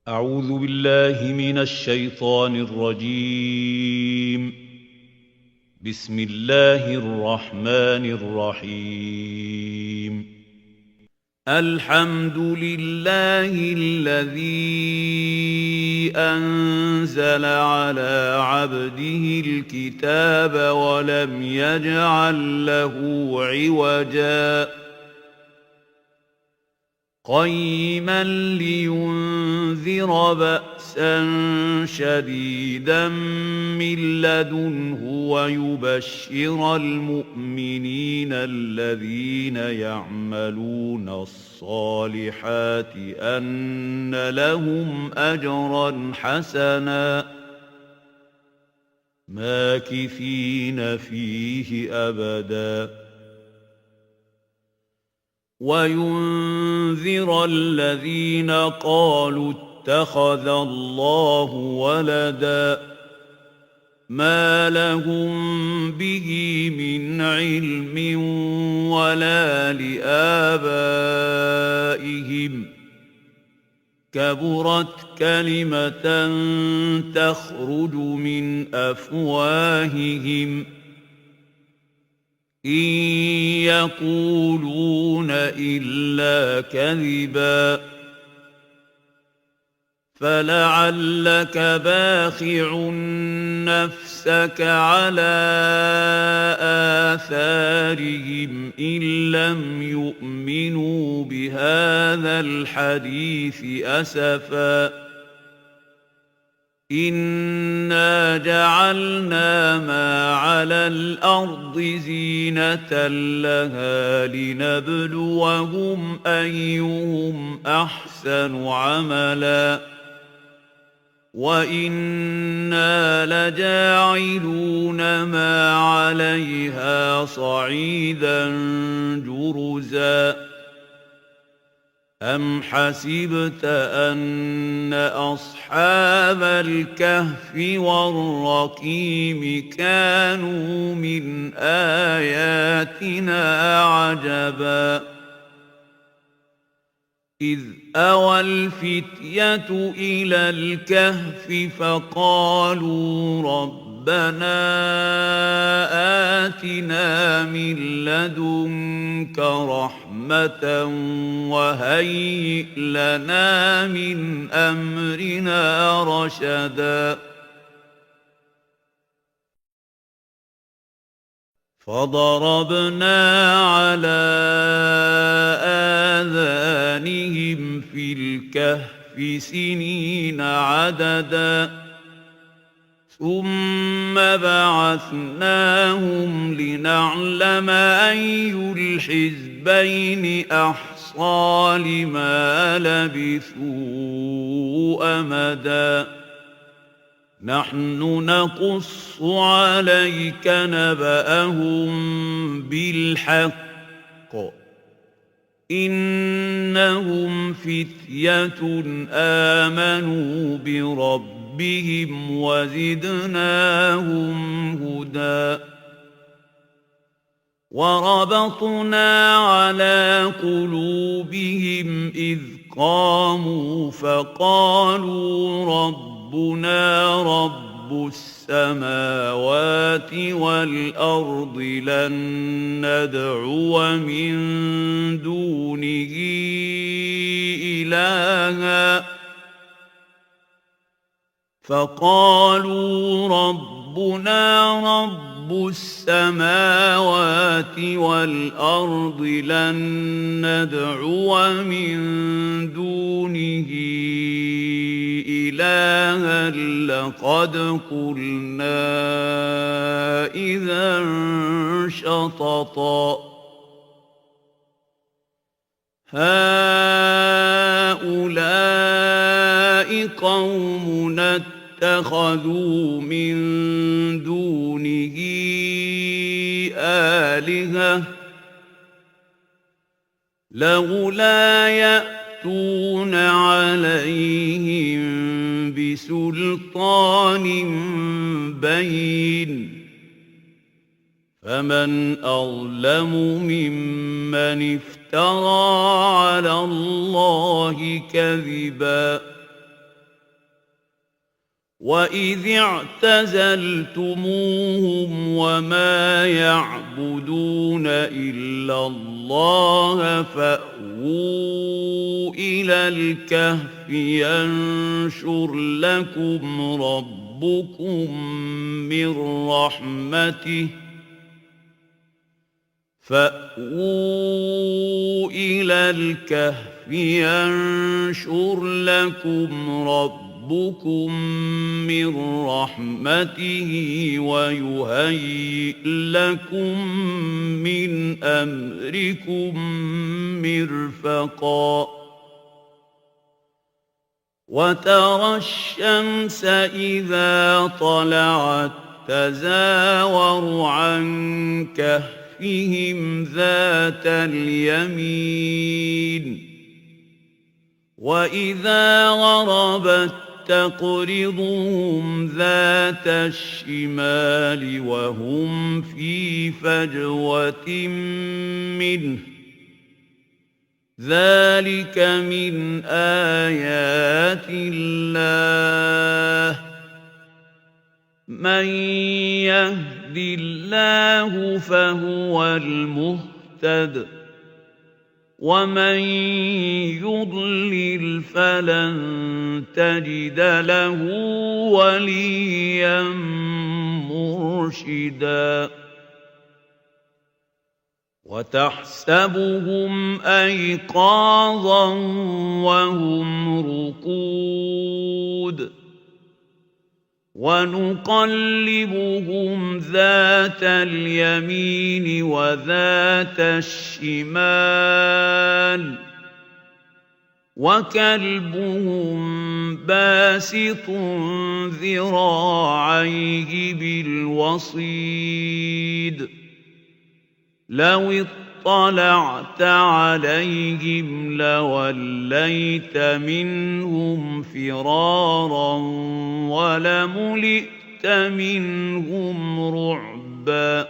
أعوذ بالله من الشيطان الرجيم. بسم الله الرحمن الرحيم. الحمد لله الذي أنزل على عبده الكتاب ولم يجعل له عوجا قيما لينذر بأسا شديدا من لدنه ويبشر المؤمنين الذين يعملون الصالحات أن لهم أجرا حسنا ماكثين فيه أبدا وينذر الذين قالوا اتخذ الله ولدا ما لهم به من علم ولا لآبائهم كبرت كلمة تخرج من أفواههم إن يقولون إلا كذبا فلعلك باخع نفسك على آثارهم إن لم يؤمنوا بهذا الحديث أسفا إنا جعلنا ما على الأرض زينة لها لنبلوهم أيهم أحسن عملا وإنا لجاعلون ما عليها صعيدا جرزا أم حسبت أن أصحاب الكهف والرقيم كانوا من آياتنا عجبا إذ أوى الفتية إلى الكهف فقالوا ربنا آتنا من لدنك رحمة وهيئ لنا من أمرنا رشدا فضربنا على آذانهم في الكهف سنين عددا ثم بعثناهم لنعلم أي الحزبين أحصى لما لبثوا أمدا نحن نقص عليك نبأهم بالحق إنهم فتية آمنوا بربهم وزدناهم هدى وربطنا على قلوبهم إذ قاموا فقالوا ربنا رب السماوات والأرض لن ندعو من دونه إلها فقالوا ربنا رب السماوات والأرض لن ندعو من دونه إلها لقد قلنا إذا شططا هؤلاء قومنا اتخذوا من دونه آلهة لولا يأتون عليهم بسلطان بين فمن أظلم ممن افترى على الله كذبا وَإِذِ اعْتَزَلْتُمُوهُمْ وَمَا يَعْبُدُونَ إِلَّا اللَّهَ فَأْوُوا إِلَى الْكَهْفِ يَنشُرْ لَكُمْ رَبُّكُم مِّن رَّحْمَتِهِ فَأْوُوا إِلَى الْكَهْفِ يَنشُرْ لَكُمْ رَبُّكُم مِّن رَّحْمَتِهِ وَيُهَيِّئْ لَكُم مِّنْ أَمْرِكُم مِّرْفَقًا وَتَرَى الشَّمْسَ إِذَا طَلَعَت تَّزَاوَرُ عَن كَهْفِهِمْ ذَاتَ الْيَمِينِ وَإِذَا غَرَبَت تَّقْرِضُهُمْ ذَاتَ الشِّمَالِ وَهُمْ فِي فَجْوَةٍ مِّنْهُ ذَلِكَ مِنْ آيَاتِ اللَّهِ مَن يَهْدِ اللَّهُ فَهُوَ الْمُهْتَدِ وَمَن يُضْلِلْ فَلَن تَجِدَ لَهُ وَلِيًّا مُّرْشِدًا وَتَحْسَبُهُمْ أَيْقَاظًا وَهُمْ رُقُودٌ وَنُقَلِّبُهُمْ ذَاتَ الْيَمِينِ وَذَاتَ الشِّمَالِ وَكَلْبُهُم بَاسِطٌ ذِرَاعَيْهِ بِالْوَصِيدِ لَوِ اطَّلَعْتَ عَلَيْهِمْ لَوَلَّيْتَ مِنْهُمْ فِرَارًا وَلَمُلِئْتَ مِنْهُمْ رُعْبًا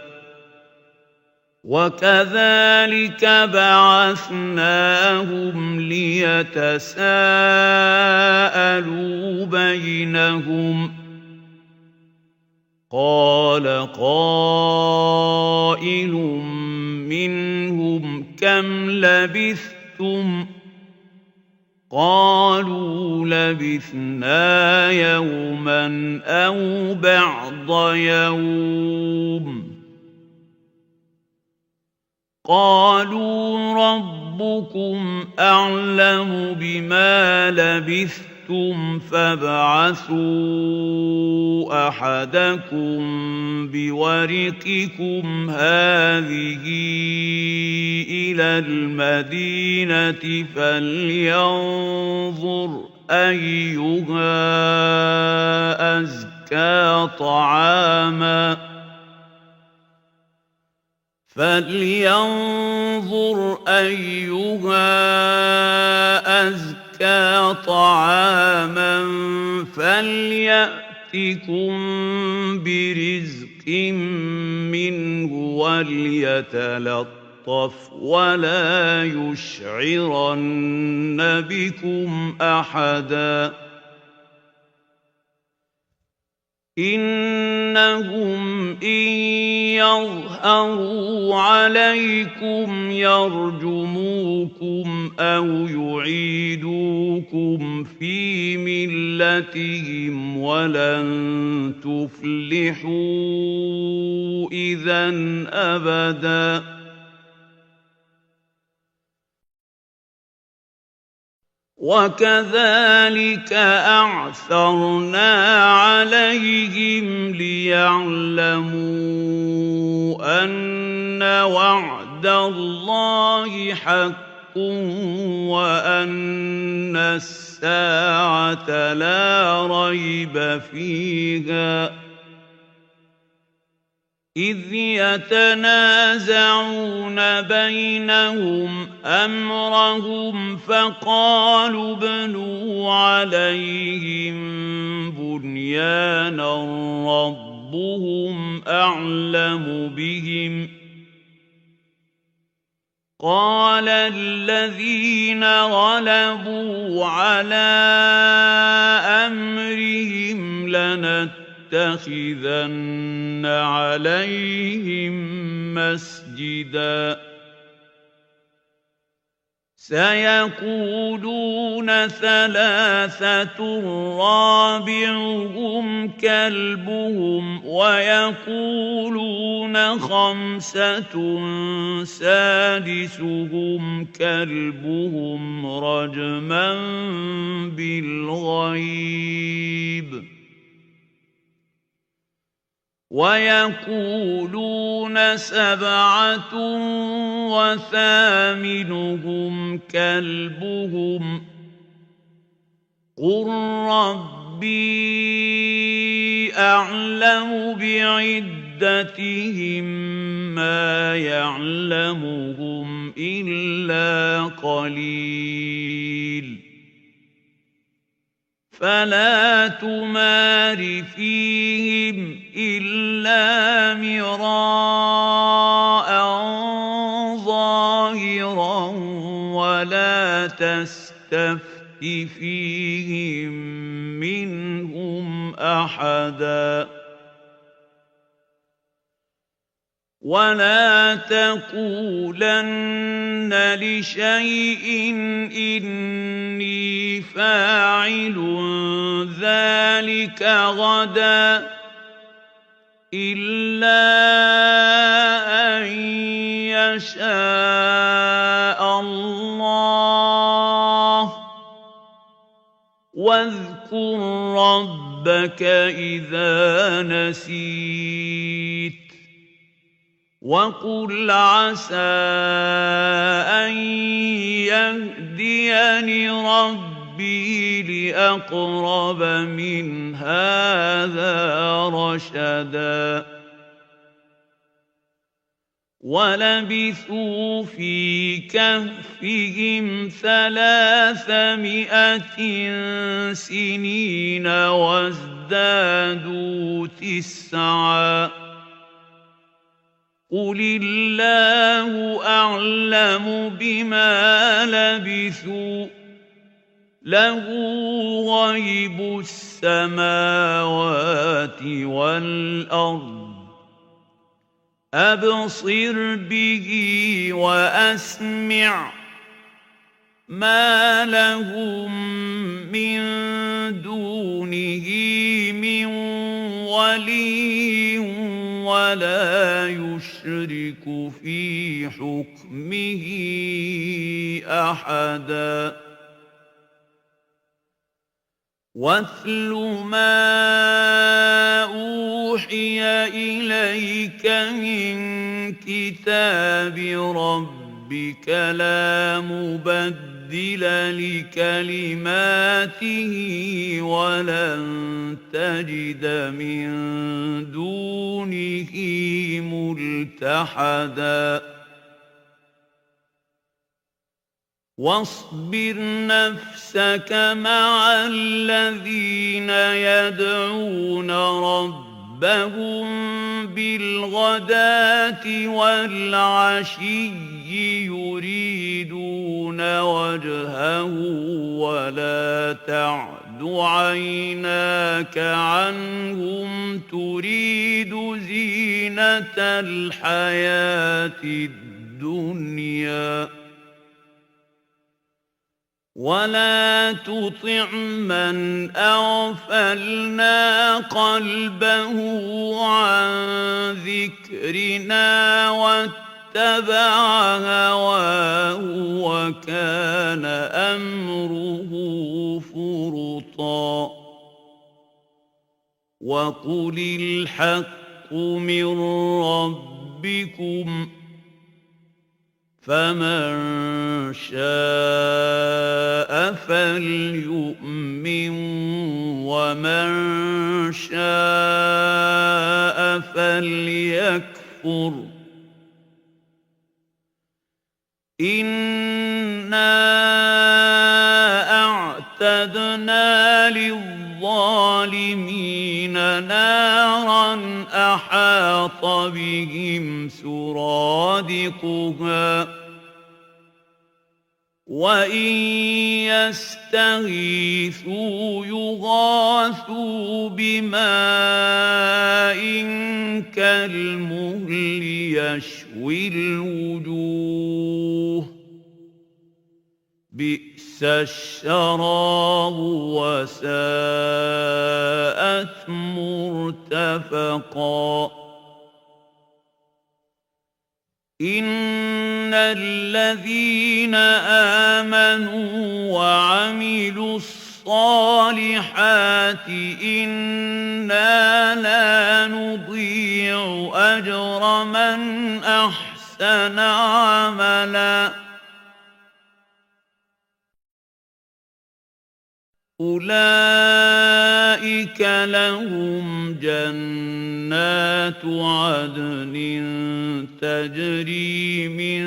وَكَذَلِكَ بَعَثْنَاهُمْ لِيَتَسَاءَلُوا بَيْنَهُمْ قَالَ قَائِلٌ مِّنْهُمْ كَمْ لَبِثْتُمْ قَالُوا لَبِثْنَا يَوْمًا أَوْ بَعْضَ يَوْمٍ قَالُوا رَبُّكُمْ أَعْلَمُ بِمَا لَبِثْتُمْ فَابْعَثُوا أَحَدَكُم بِوَرِقِكُمْ هَٰذِهِ إِلَى الْمَدِينَةِ فَلْيَنظُرْ أَيُّهَا أَزْكَىٰ طَعَامًا فَلْيَأْتِكُم بِرِزْقٍ مِّنْهُ وَلْيَتَلَطَّفْ وَلَا يُشْعِرَنَّ بِكُمْ أَحَدًا إِنَّهُمْ إِن يَظْهَرُوا عَلَيْكُمْ يَرْجُمُوكُمْ أَوْ يُعِيدُوكُمْ فِي مِلَّتِهِمْ وَلَن تُفْلِحُوا إِذًا أَبَدًا وَكَذَلِكَ أَعْثَرْنَا عَلَيْهِمْ لِيَعْلَمُوا أَنَّ وَعْدَ اللَّهِ حَقٌّ وَأَنَّ السَّاعَةَ لَا رَيْبَ فِيهَا إِذْ يَتَنَازَعُونَ بَيْنَهُمْ أَمْرَهُمْ فَقَالُوا ابْنُوا عَلَيْهِم بُنْيَانًا رَّبُّهُمْ أَعْلَمُ بِهِمْ قَالَ الَّذِينَ غَلَبُوا عَلَىٰ أَمْرِهِمْ لَنَتَّخِذَنَّ لنتخذن عليهم مسجدا سيقولون ثلاثة رابعهم كلبهم ويقولون خمسة سادسهم كلبهم رجما بالغيب ويقولون سبعة وثامنهم كلبهم قل ربي أعلم بعدتهم ما يعلمهم إلا قليل فلا تمار فيهم إلا مراء ظاهرا ولا تستفت فيهم منهم أحدا ولا تقولن لشيء إني فاعل ذلك غدا إلا أن يشاء الله واذكر ربك إذا نسيت وقل عسى أن يهديني ربي لأقرب من هذا رشدا ولبثوا في كهفهم 300 سنين وازدادوا 9 قل الله أعلم بما لبثوا له غيب السماوات والأرض أبصر به وأسمع ما لهم من دونه من ولي ولا يشرك في حكمه أحدا واتل ما أوحي إليك من كتاب ربك لا مبدل لكلماته ولن تجد من دونه ملتحدا واصبر نفسك مع الذين يدعون ربهم بالغداة والعشي يريدون وجهه ولا تعد عيناك عنهم تريد زينة الحياة الدنيا ولا تطع من أغفلنا قلبه عن ذكرنا واتبع هواه وكان أمره فرطا وقل الحق من ربكم فمن شاء فليؤمن ومن شاء فليكفر إنا أعتدنا للظالمين نارا أحاط بهم سرادقها وَإِن يَسْتَغِيثُوا يُغَاثُوا بِمَاءٍ كَالْمُهْلِ يَشْوِي الْوُجُوهَ بِئْسَ الشَّرَابُ وَسَاءَتْ مُرْتَفَقًا إِنَّ الَّذِينَ آمَنُوا وَعَمِلُوا الصَّالِحَاتِ إِنَّا لَا نُضِيعُ أَجْرَ مَنْ أَحْسَنَ عَمَلًا أُولَئِكَ لَهُمْ جَنَّاتُ عَدْنٍ تَجْرِي مِن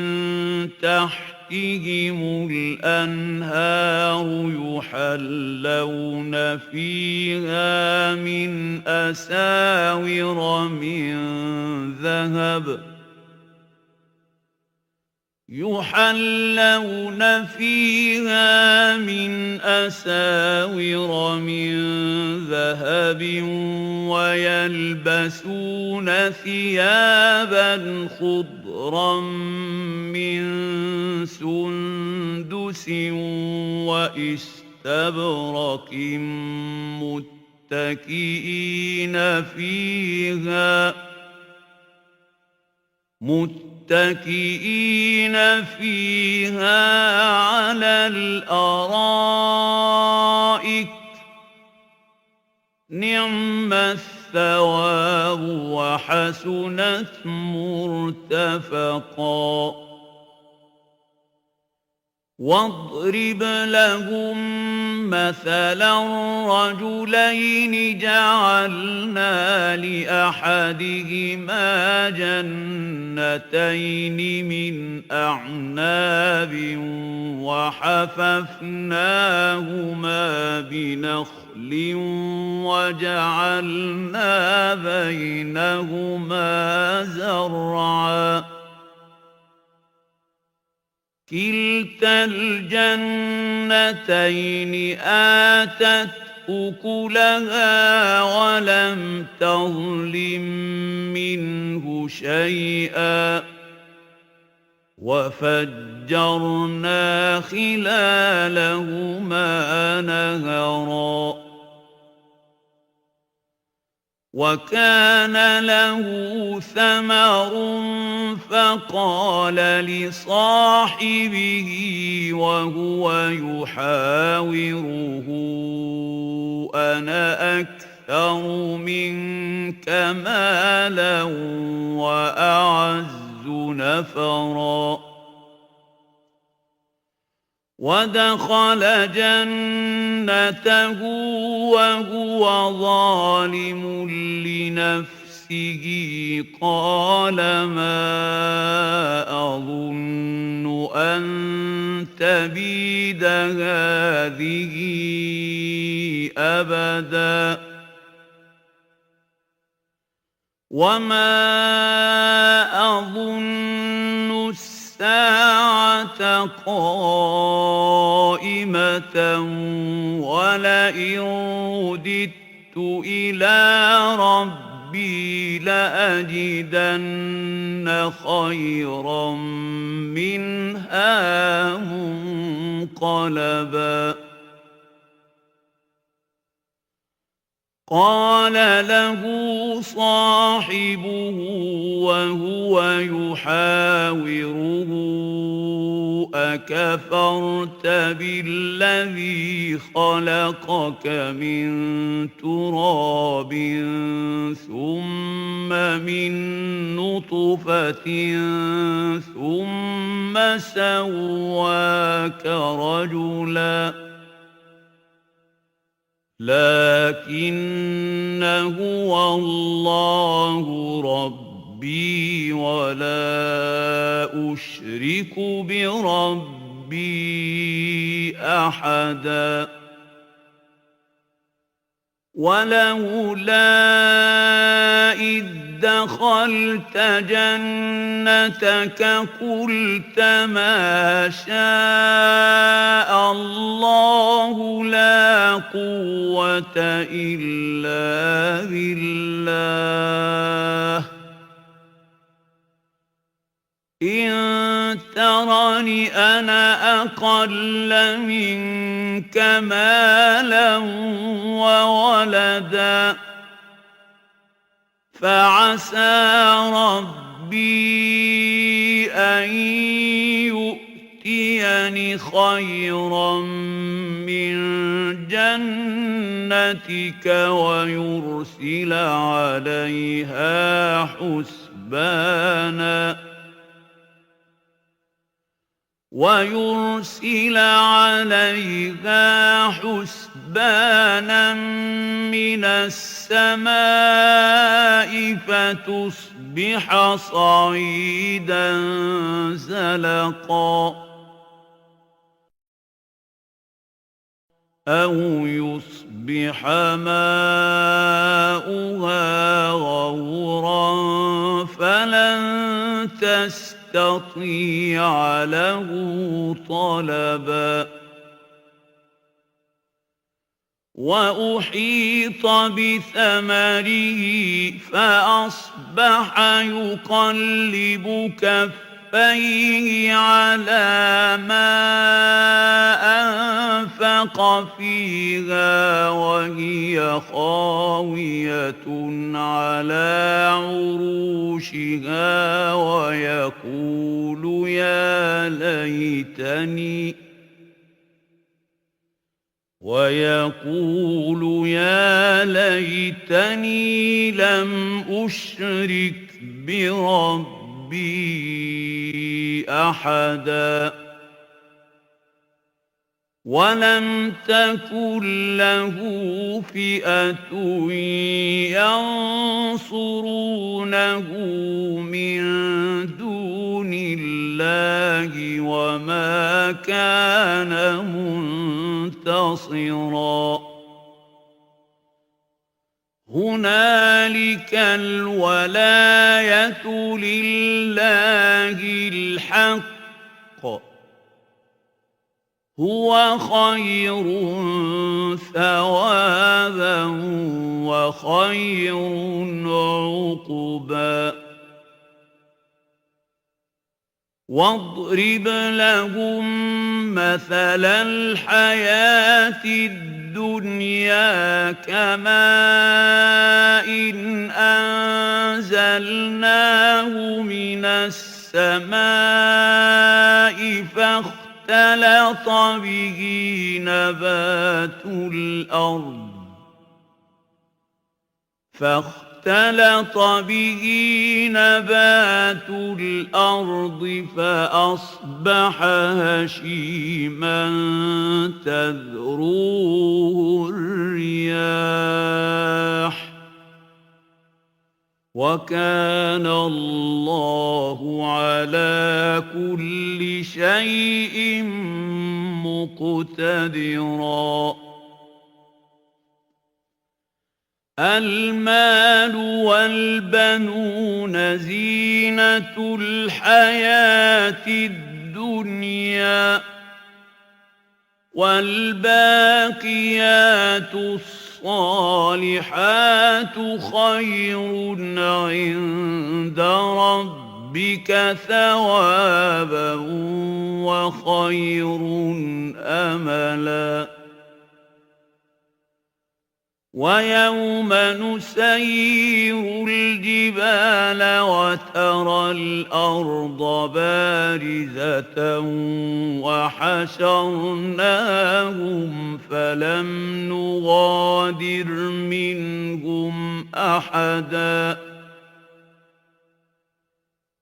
تَحْتِهِمُ الْأَنْهَارُ يُحَلَّوْنَ فِيهَا مِنْ أَسَاوِرَ من ذهب ويلبسون ثيابا خضرا من سندس وإستبرق متكئين فيها على الأرائك نعم الثواب وحسنت مرتفقا واضرب لهم مثلا رجلين جعلنا لأحدهما جنتين من أعناب وحففناهما بنخل وجعلنا بينهما زرعا كلتا الجنتين آتت أكلها ولم تظلم منه شيئا وفجرنا خلالهما نهرا وكان له ثمر فقال لصاحبه وهو يحاوره أنا أكثر منك مالا وأعز نفرا ودخل جنته وهو ظالم لنفسه قال ما أظن أن تبيد هذه أبدا وما أظن الساعة قائمة ولئن رددت إلى ربي لأجدن خيرا منها منقلبا قال له صاحبه وهو يحاوره أكفرت بالذي خلقك من تراب ثم من نطفة ثم سواك رجلاً لكن هو الله ربي ولا أشرك بربي أحدا ولولا إذ دخلت جنتك قلت ما شاء الله لا قوة إلا بالله إن ترني أنا أقل منك مالا وولدا فعسى ربي أن يؤتيني خيرا من جنتك ويرسل عليها حسبانا من السماء فتصبح صعيدا زلقا أو يصبح ماؤها غورا فلن تستطيع له طلبا وأحيط بثمره فأصبح يقلب كفيه على ما أنفق فيها وهي خاوية على عروشها ويقول يا ليتني لم أشرك بربي أحدا ولم تكن له فئة ينصرونه من دون الله وما كان منتصرا هنالك الولاية لله الحق هو خير ثوابا وخير عقبا واضرب لهم مثل الحياة الدنيا كماء إن أنزلناه من السماء فاختلط به نبات الأرض فأصبح هشيما تذروه الرياح وكان الله على كل شيء مقتدرا المال والبنون زينة الحياة الدنيا والباقيات الصالحات خير عند ربك ثوابا وخير أملا ويوم نسير الجبال وترى الأرض بارزة وحشرناهم فلم نغادر منهم أحدا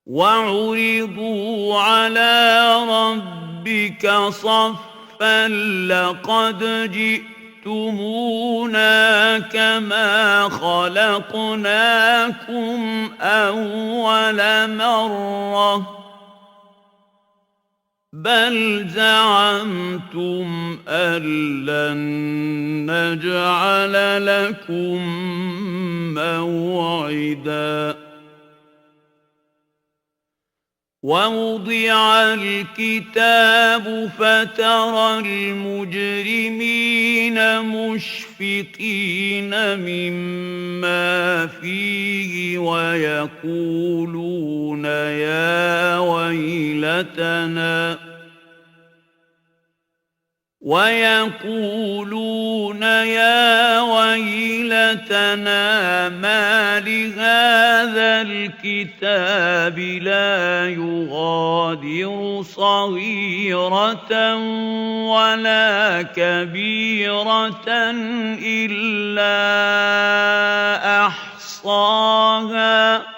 وعرضوا على ربك صفا لقد جئتمونا كما خلقناكم أول مرة بل زعمتم أن لن نجعل لكم موعدا ووضع الكتاب فترى المجرمين مشفقين مما فيه ويقولون يا ويلتنا ما لهذا الكتاب لا يغادر صغيرة ولا كبيرة إلا أحصاها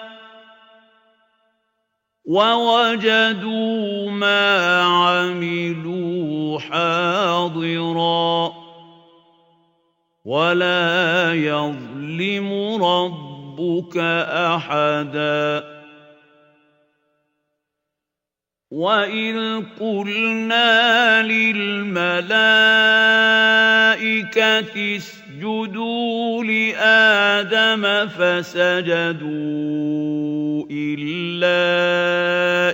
ووجدوا ما عملوا حاضرا ولا يظلم ربك أحدا وإذ قلنا للملائكة اسجدوا لآدم فسجدوا إلا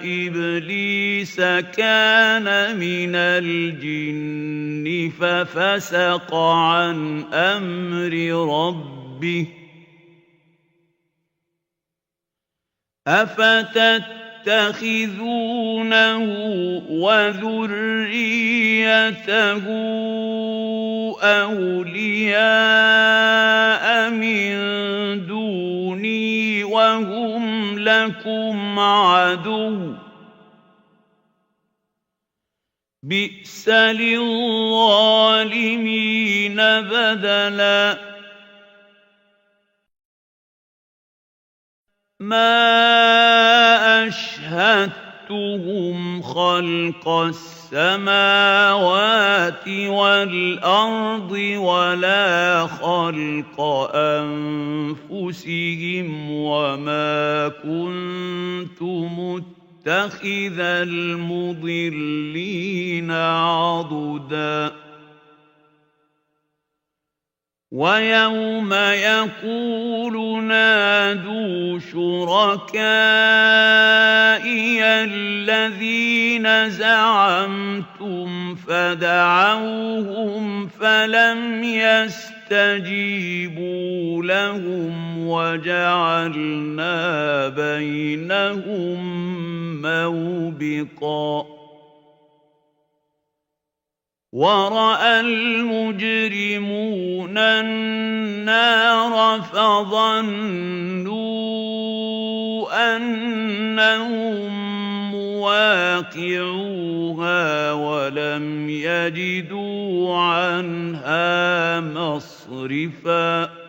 إبليس كان من الجن ففسق عن أمر ربه أفتتخذونه وذريته أولياء من دوني وهم لكم عدو بئس للظالمين بدلا ما أشهدتهم خلق السماوات والأرض ولا خلق أنفسهم وما كنت متخذ المضلين عضدا ويوم يقول نادوا شركائي الذين زعمتم فدعوهم فلم يستجيبوا لهم وجعلنا بينهم موبقا ورأى المجرمون النار فظنوا أنهم مواقعوها ولم يجدوا عنها مصرفا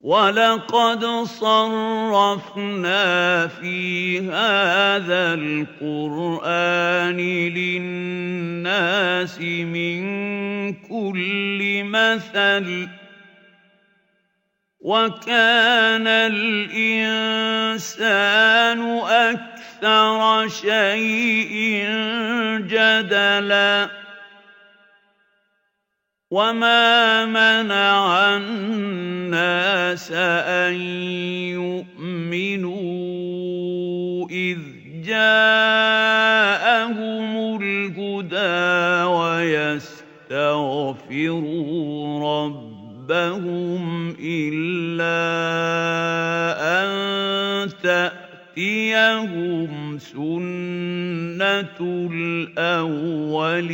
ولقد صرفنا في هذا القرآن للناس من كل مثل وكان الإنسان أكثر شيء جدلا وما منع الناس أن يؤمنوا إذ جاءهم الهدى ويستغفروا ربهم إلا أن تأتيهم سنة الأولين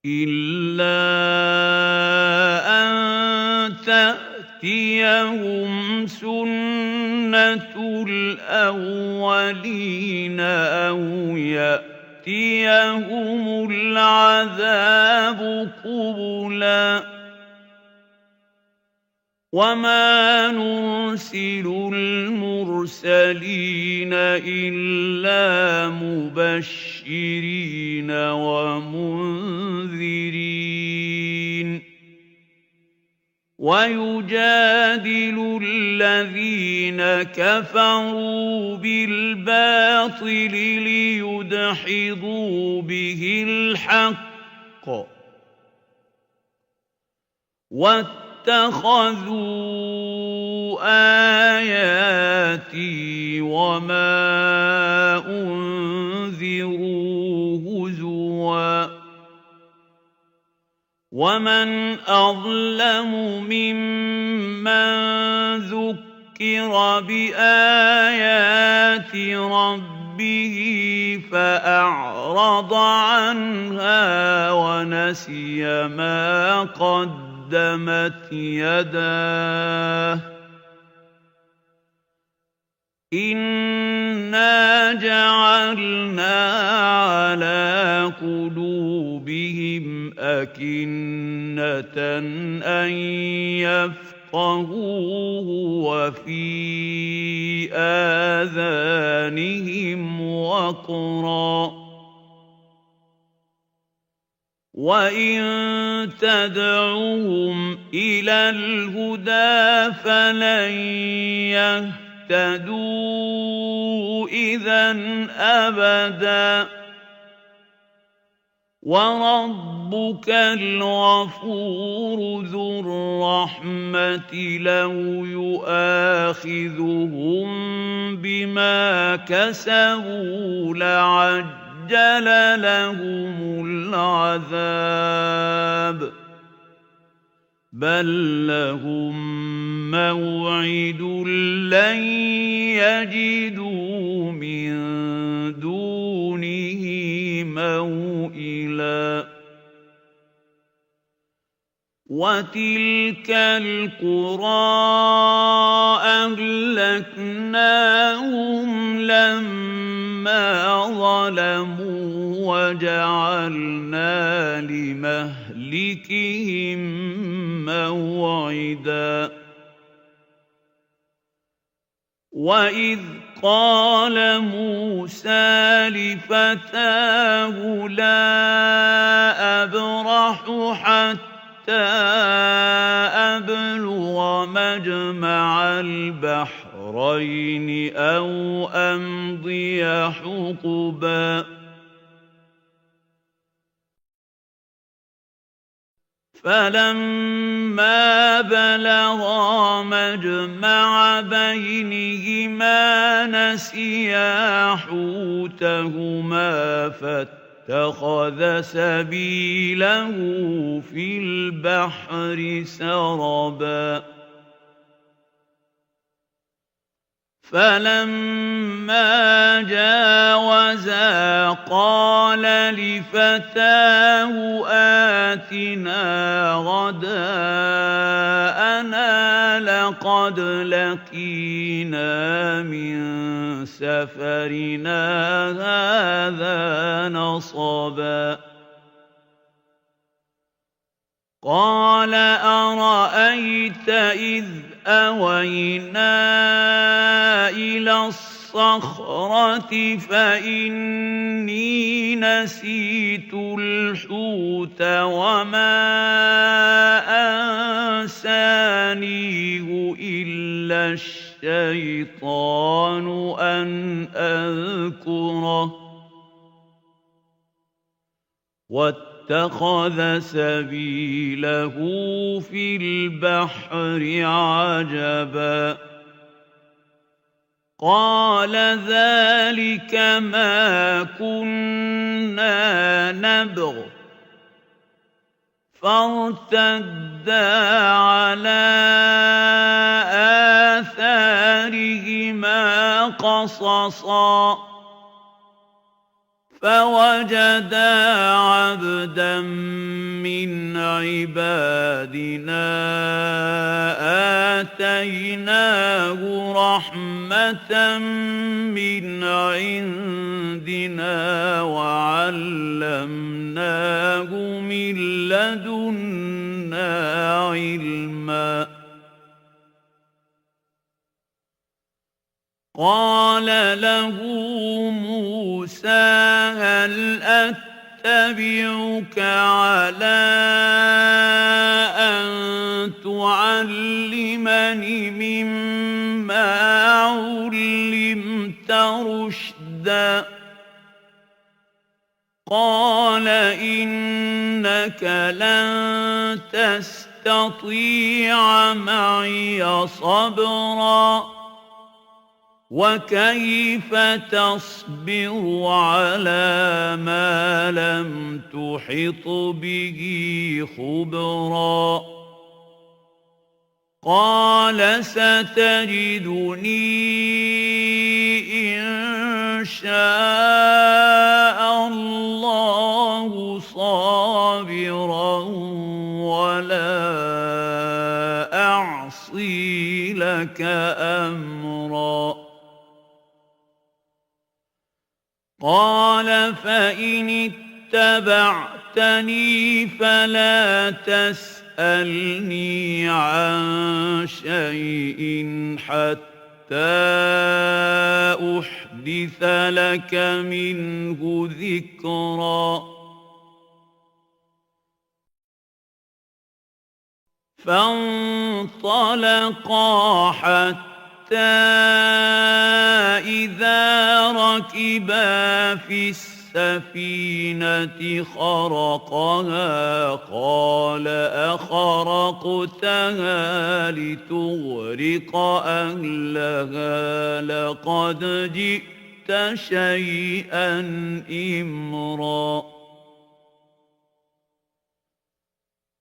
إلا أن تأتيهم سنة الأولين أو يأتيهم العذاب قبلا وما نرسل المرسلين إلا مبشرين ومنذرين وَيُجَادِلُ الَّذِينَ كَفَرُوا بِالْبَاطِلِ لِيُدْحِضُوا بِهِ الْحَقَّ ۖ وَاتَّخَذُوا آيَاتِي وَمَا أُنذِرُوا هُزُوًا. وَمَنْ أَظْلَمُ مِمَّن ذُكِّرَ بِآيَاتِ رَبِّهِ فَأَعْرَضَ عَنْهَا وَنَسِيَ مَا قَدَّمَتْ يَدَاهُ ۚ إِنَّا جَعَلْنَا عَلَىٰ قُلُوبِهِمْ أَكِنَّةً أَن يَفْقَهُوهُ وَفِي آذَانِهِمْ وَقْرًا ۚ وَإِن تَدْعُهُمْ إِلَى الْهُدَىٰ فَلَن يَهْتَدُوا إِذًا أَبَدًا ۚ وَرَبُّكَ الْغَفُورُ ذُو الرَّحْمَةِ لَوْ يُؤَاخِذُهُم بِمَا كَسَبُوا لَعَجَّلَ لَهُمُ الْعَذَابَ ۚ بَل لَّهُم مَّوْعِدٌ لَّن يَجِدُوا مِن دُونِهِ مَوْئِلًا. وَتِلْكَ الْقُرَىٰ أَهْلَكْنَاهُمْ لَمَّا ظَلَمُوا وَجَعَلْنَا لِمَهْلِكِهِم مَّوْعِدًا. وَإِذْ قَالَ مُوسَىٰ لِفَتَاهُ لَا أَبْرَحُ حَتَّىٰ أَبْلُغَ مَجْمَعَ الْبَحْرَيْنِ أَوْ أَمْضِيَ حُقُبًا. فَلَمَّا بَلَغَا مَجْمَعَ بَيْنِهِمَا نَسِيَا حُوتَهُمَا فَاتَّخَذَ سَبِيلَهُ فِي الْبَحْرِ سَرَبًا. فَلَمَّا جَاوَزَا قَالَ لِفَتَاهُ آتِنَا غَدَاءَنَا لَقَدْ لَقِينَا مِن سَفَرِنَا هَٰذَا نَصَبًا. قَالَ أَرَأَيْتَ إِذْ أَوَيْنَا إِلَى الصَّخْرَةِ فَإِنِّي نَسِيتُ الْحُوتَ وَمَا أَنسَانِيهُ إِلَّا الشَّيْطَانُ أَنْ أَذْكُرَهُ ۚ وَاتَّخَذَ سَبِيلَهُ فِي الْبَحْرِ عَجَبًا. قَالَ ذَٰلِكَ مَا كُنَّا نَبْغِ ۚ فَارْتَدَّا عَلَىٰ آثَارِهِمَا قَصَصًا. فَوَجَدَا عَبْدًا مِّنْ عِبَادِنَا آتَيْنَاهُ رَحْمَةً مِّنْ عِندِنَا وَعَلَّمْنَاهُ مِن لَّدُنَّا عِلْمًا. قَالَ لَهُ مُوسَىٰ هَلْ أَتَّبِعُكَ عَلَىٰ أَن تعلمني مما علمت رشدا قال إنك لن تستطيع معي صبرا وكيف تصبر على ما لم تحط به خبرا قال ستجدني إن شاء الله صابرا ولا أعصي لك أمرا قال فإن اتبعتني فلا تسألني عن شيء حتى أحدث لك منه ذكرا فانطلقا حتى إذا ركبا في السفينة خرقها قال أخرقتها لتغرق أهلها لقد جئت شيئا إمرا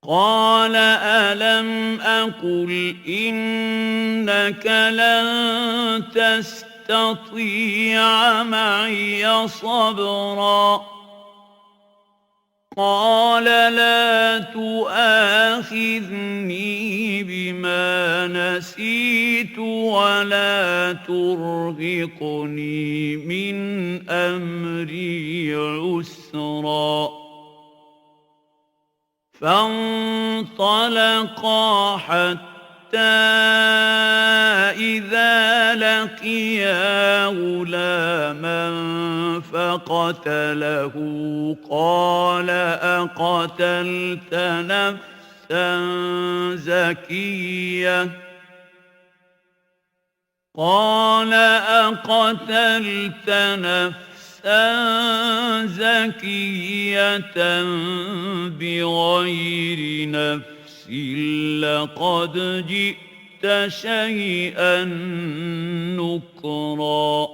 قال ألم أقل إنك لن تستطيع معي صبرا قال لا تؤاخذني بما نسيت ولا ترهقني من أمري عسرا فانطلقا حتى إذا لقيا غلاما فقتله قال أقتلت نفسا زكية قال أقتلت نفسا زكية بغير نفس لقد جئت شيئا نكرا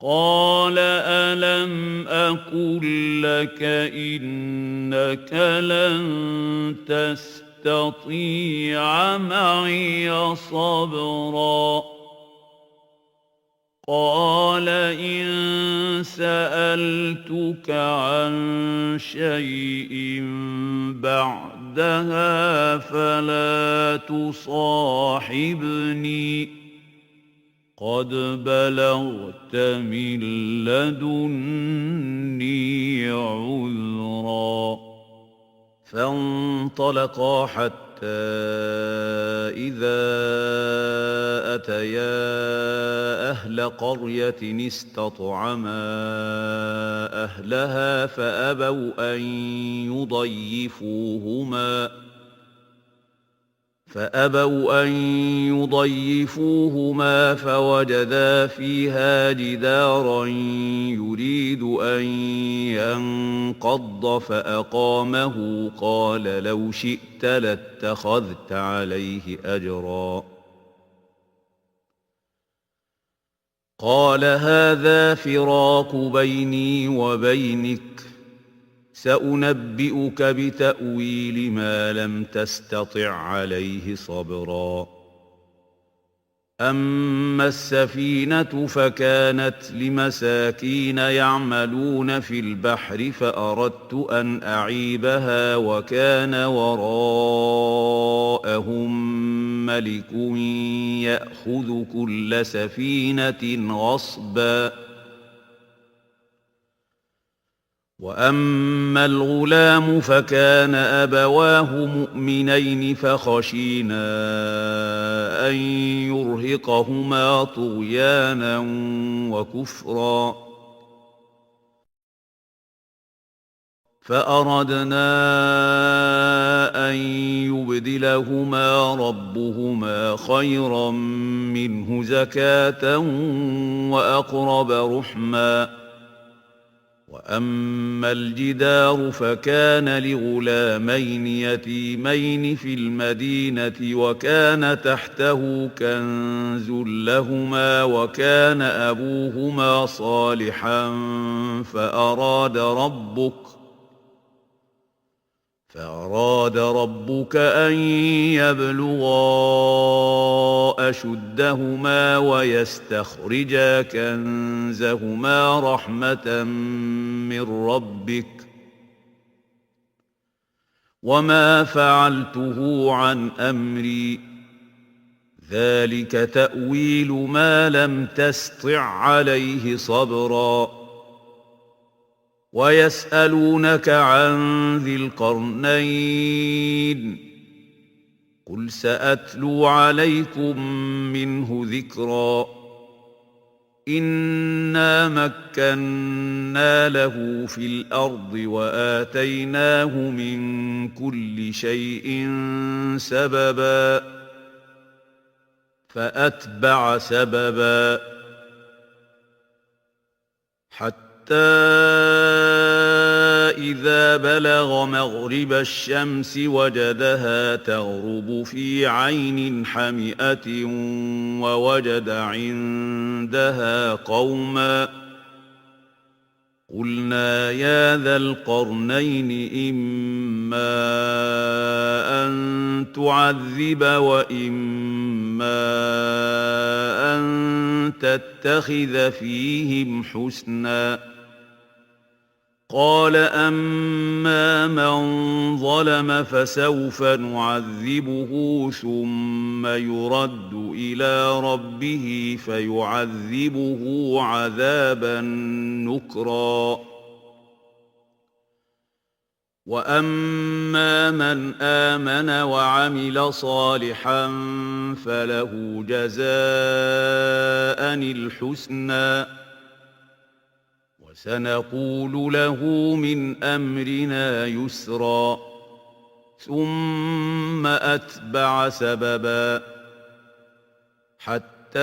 قال ألم أقل لك إنك لن تستطيع معي صبرا قال إن سألتك عن شيء بعدها فلا تصاحبني قد بلغت من لدني عذرا فانطلقا حتى إذا أتيا أهل قرية استطعما أهلها فأبوا أن يضيفوهما فوجدا فيها جدارا يريد أن ينقض فأقامه قال لو شئت لاتخذت عليه أجرا قال هذا فراق بيني وبينك سأنبئك بتأويل ما لم تستطع عليه صبرا أما السفينة فكانت لمساكين يعملون في البحر فأردت أن أعيبها وكان وراءهم ملك يأخذ كل سفينة غصبا وأما الغلام فكان أبواه مؤمنين فخشينا أن يرهقهما طغيانا وكفرا فأردنا أن يبدلهما ربهما خيرا منه زكاة وأقرب رحما. وأما الجدار فكان لغلامين يتيمين في المدينة وكان تحته كنز لهما وكان أبوهما صالحا فأراد ربك أن يبلغا أشدهما ويستخرجا كنزهما رحمة من ربك وما فعلته عن أمري ذلك تأويل ما لم تسطع عليه صبرا. ويسألونك عن ذي القرنين قل سأتلو عليكم منه ذكرا. إنا مكنا له في الأرض وآتيناه من كل شيء سببا فأتبع سببا حتى إذا بلغ مغرب الشمس وجدها تغرب في عين حمئة ووجد عندها قوما قلنا يا ذا القرنين إما أن تعذب وإما أن تتخذ فيهم حسنا. قال أما من ظلم فسوف نعذبه ثم يرد إلى ربه فيعذبه عذابا نكرا. وأما من آمن وعمل صالحا فله جزاء الحسنى وسنقول له من أمرنا يسرا. ثم أتبع سببا حتى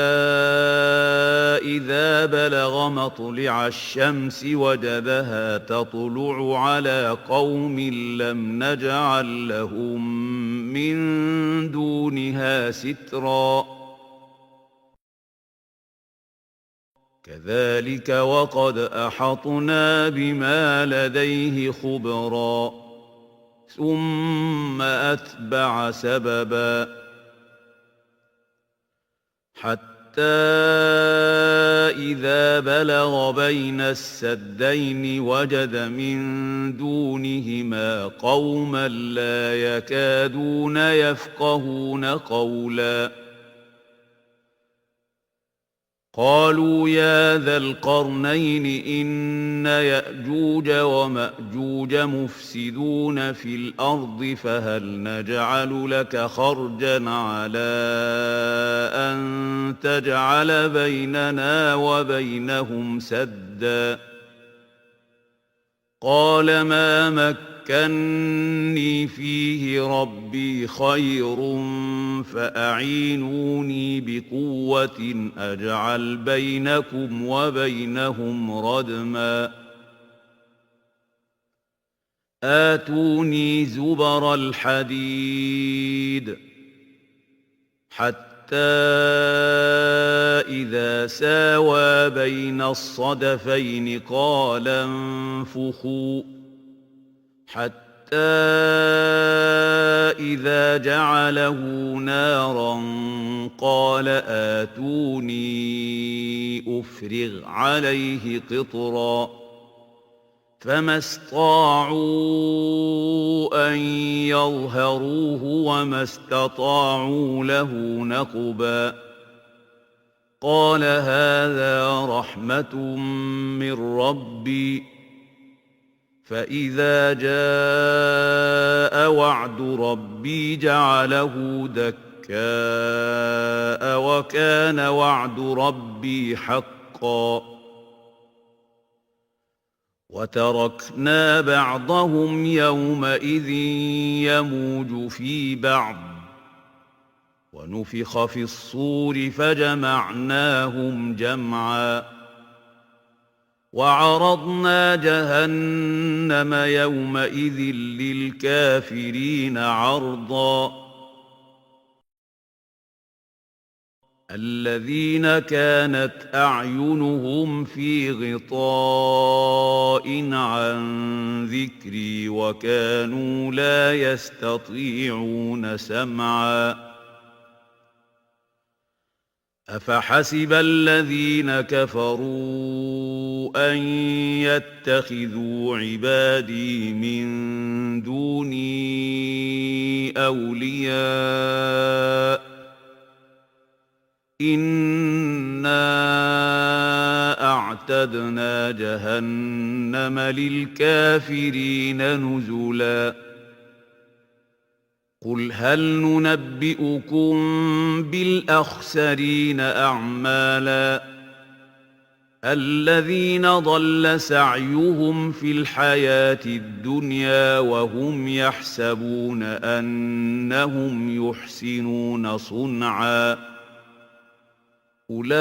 إذا بلغ مطلع الشمس وجدها تطلع على قوم لم نجعل لهم من دونها سترا. كذلك وقد أحطنا بما لديه خبرا. ثم أتبع سببا حتى إذا بلغ بين السدين وجد من دونهما قوما لا يكادون يفقهون قولا. قالوا يا ذا القرنين إن يأجوج ومأجوج مفسدون في الأرض فهل نجعل لك خرجا على أن تجعل بيننا وبينهم سدا. قال ما مكني فيه ربي خير فأعينوني بقوة أجعل بينكم وبينهم ردما. آتوني زبر الحديد حتى إذا ساوى بين الصدفين قال انفخوا حتى إذا جعله نارا قال آتوني أفرغ عليه قطرا. فما استطاعوا أن يظهروه وما استطاعوا له نقبا. قال هذا رحمة من ربي فإذا جاء وعد ربي جعله دكاء وكان وعد ربي حقا. وتركنا بعضهم يومئذ يموج في بعض ونفخ في الصور فجمعناهم جمعا وعرضنا جهنم يومئذ للكافرين عرضا الذين كانت أعينهم في غطاء عن ذكري وكانوا لا يستطيعون سمعا أفحسب الذين كفروا أن يتخذوا عبادي من دوني أولياء إنا أعتدنا جهنم للكافرين نزلا قل هل ننبئكم بالأخسرين أعمالا الذين ضل سعيهم في الحياة الدنيا وهم يحسبون أنهم يحسنون صنعا أولئك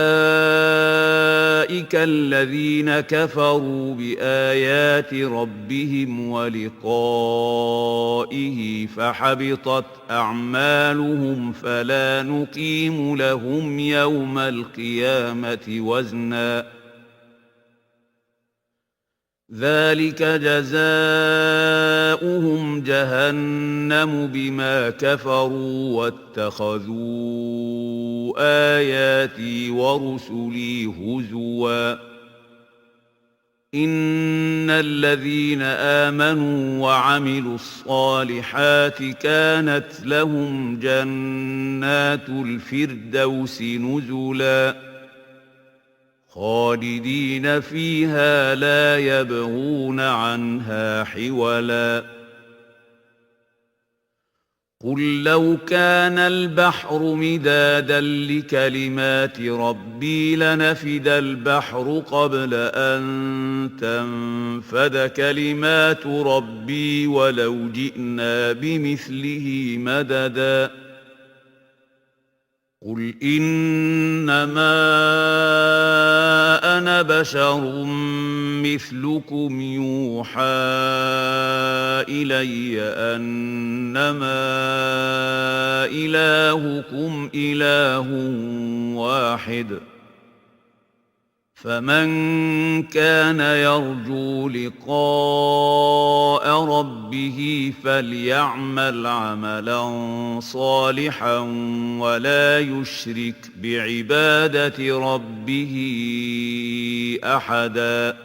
الذين كفروا بآيات ربهم ولقائه فحبطت أعمالهم فلا نقيم لهم يوم القيامة وزنا ذلك جزاؤهم جهنم بما كفروا واتخذوا آياتي ورسلي هزوا إن الذين آمنوا وعملوا الصالحات كانت لهم جنات الفردوس نزلا خالدين فيها لا يبغون عنها حولا قل لو كان البحر مدادا لكلمات ربي لنفد البحر قبل أن تنفد كلمات ربي ولو جئنا بمثله مددا قل إنما أنا بشر مثلكم يوحى إلي أنما إلهكم إله واحد فمن كان يرجو لقاء ربه فليعمل عملا صالحا ولا يشرك بعبادة ربه أحدا